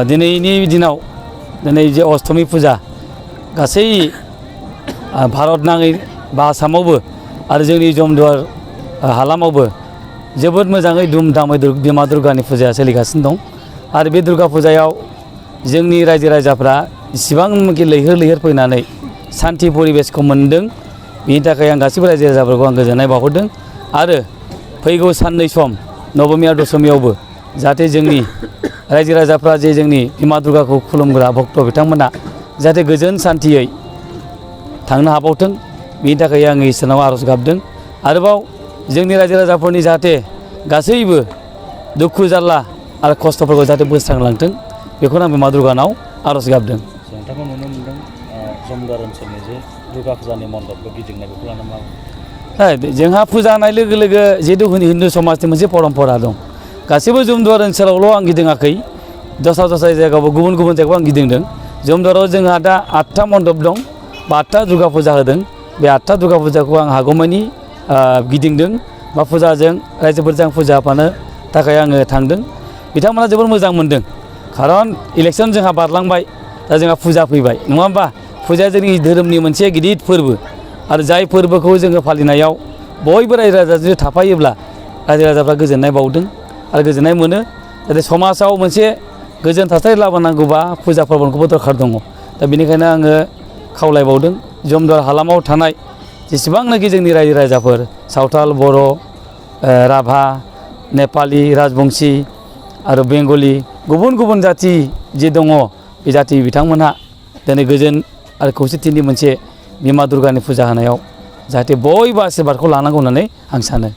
दिनैनि दिनाव दिनै जे अष्टमी फुजा गासै भारत नाङै बा आसामावबो आरो जोंनि जमदुवार हालामावबो जोबोद मोजाङै धुमधामै बिमा दुर्गानि फुजाया सोलिगासिनो दं आरो बे दुर्गा फुजायाव जोंनि रायजो राजाफ्रा इसिबांखि लैहोर लैहोर फैनानै सान्थि परिबेसखौ मोन्दों। बेनि थाखाय आं गासैबो रायजो राजाफोरखौ आं गोजोननाय बावहरदों आरो फैगौ साननै सम नबमी आरो दशमीयावबो जाहाथे जोंनि रायजो राजाफ्रा जे जोंनि बिमा दुर्गाखौ खुलुमग्रा भक्त बिथांमोना जाहाथे गोजोन सान्थियै थांनो हाबावथों बेनि थाखाय आङो इसोरनाव आर'ज गाबदों। आरोबाव जोंनि रायजो राजाफोरनि जाहाथे गासैबो दुखु जारला आरो खस्थ'फोरखौ जाहाथे बोस्रांलांथों बेखौनो आं बिमा दुर्गानाव आर'ज गाबदों। नोंथांखौ नुनो मोनदों जमदुवार ओनसोलनि जे दुर्गा फुजानि मण्डपखौ गिदिंनाय बेखौ लाना मा जोंहा फुजा होनाय लोगो लोगो जिहेतु हिन्दु समाजनि मोनसे परम्परा दं। गासैबो जमदुवार ओनसोलावल' आं गिदिङाखै, दस्रा दस्रा जायगायावबो गुबुन गुबुन जायगायाव आं गिदिंदों। जमदुवाराव जोंहा दा 8था मण्डप दं बा 8था दुर्गा फुजा होदों। बे 8था दुर्गा फुजाखौ आं हागौमानि गिदिंदों बा फुजाजों रायजोफोरजों फुजा होफानो थाखाय आङो थांदों। बिथांमोना जोबोर मोजां मोनदों खारन इलेक्सन जोंहा बारलांबाय, दा जोंहा फुजा फैबाय नङा होमबा? फुजाया जोंनि धोरोमनि मोनसे गिदिर फोरबो आरो जाय फोरबोखौ जोङो फालिनायाव बयबो रायजो राजाजों थाफायोब्ला रायजो राजाफ्रा गोजोननाय बावदों आरो गोजोननाय मोनो। जाहाथे समाजाव मोनसे गोजोन थासारि लाबोनांगौबा फुजा पार्बनखौबो दरखार दङ। दा बेनिखायनो आङो खावलायबावदों जमदुवार हालामाव थानाय जेसेबांनाखि जोंनि रायजो राजाफोर सावथाल, बर', राभा, नेपालि, राजबंसि आरो बेंगलि गुबुन गुबुन जाथि जे दङ बे जाथि बिथांमोनहा दिनै गोजोन आरो खौसेथिनि मोनसे बिमा दुर्गानि फुजा होनायाव जाहाथे बयबो आशीर्बादखौ लानांगौ होननानै आं सानो।